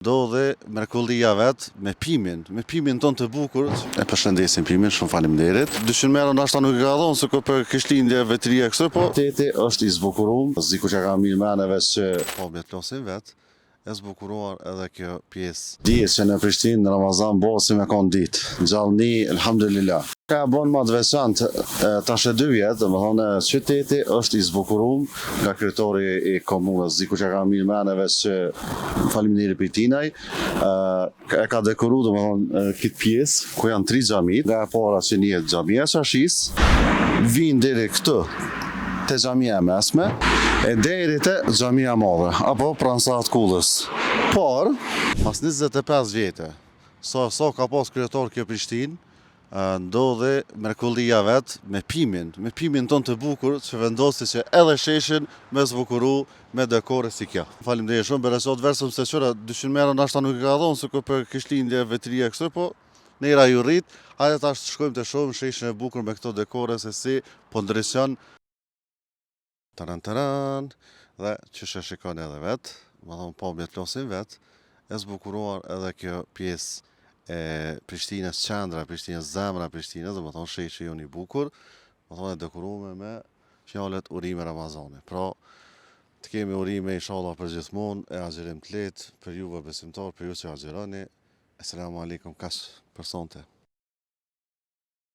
Ndodhi mrekullia vet me Pimin, me Pimin tonë të bukur. E përshëndesim Pimin, shumë faleminderit. 200 euro ndoshta nuk i ka dhonë se ko për Krishtlindje, vetria kështu, po qyteti është i zbukurum. S'di kush ja ka mirë mene veç që pamjet flasin vet. E zbukuruar edhe kjo pjesë. Dihet që në Prishtinë në Ramazan bohet si me kon ditë. Gjallni, elhamdulillah. Ka e bon ma të veçantë tash e dy vjet, domethonë qyteti është i zbukurum nga kryetari i komunës, s'di kush ja ka mirë mene veç që faleminderit prej tinaj, e ka dekoru domethonë këtë pjesë ku janë tri xhamitë, nga e para që njihet xhamia e Çarshisë, vijnë deri këtu te xhamia e mesme e deri te xhamia e madhe apo pranë Sahat Kullës. Por, pas 25 vjete, sa sa ka pas kryetar kjo Prishtinë, ndodhi mrekullia vet me Pimin, me Pimin tonë të bukur që vendosi që edhe sheshin me zbukuru me dekore si kjo. Faleminderit shumë, bereqat versëm se qyre 200 euro ndoshta nuk i ka dhonë se ko për Krishtlindje, vetria kështu, po nejra ju rrit. Hajde tash të shkojmë të shohim sheshin e bukur me këto dekore se si po ndryshon. Taran taran dhe qysh e shikon edhe vet, me thonë pamjet flasin vet, e zbukuruar edhe kjo pjesë e Prishtinës, qendra e Prishtinës, zemra e Prishtinës, do me thonë sheshi jonë i bukur, me thonë e dekorume me fjalët urime Ramazani. Pra, të kemi urime inshallah për gjithmonë e agjërim të lehtë për juve besimtar, për ju që agjëroni. Esselamu alaikum, kaq për sonte.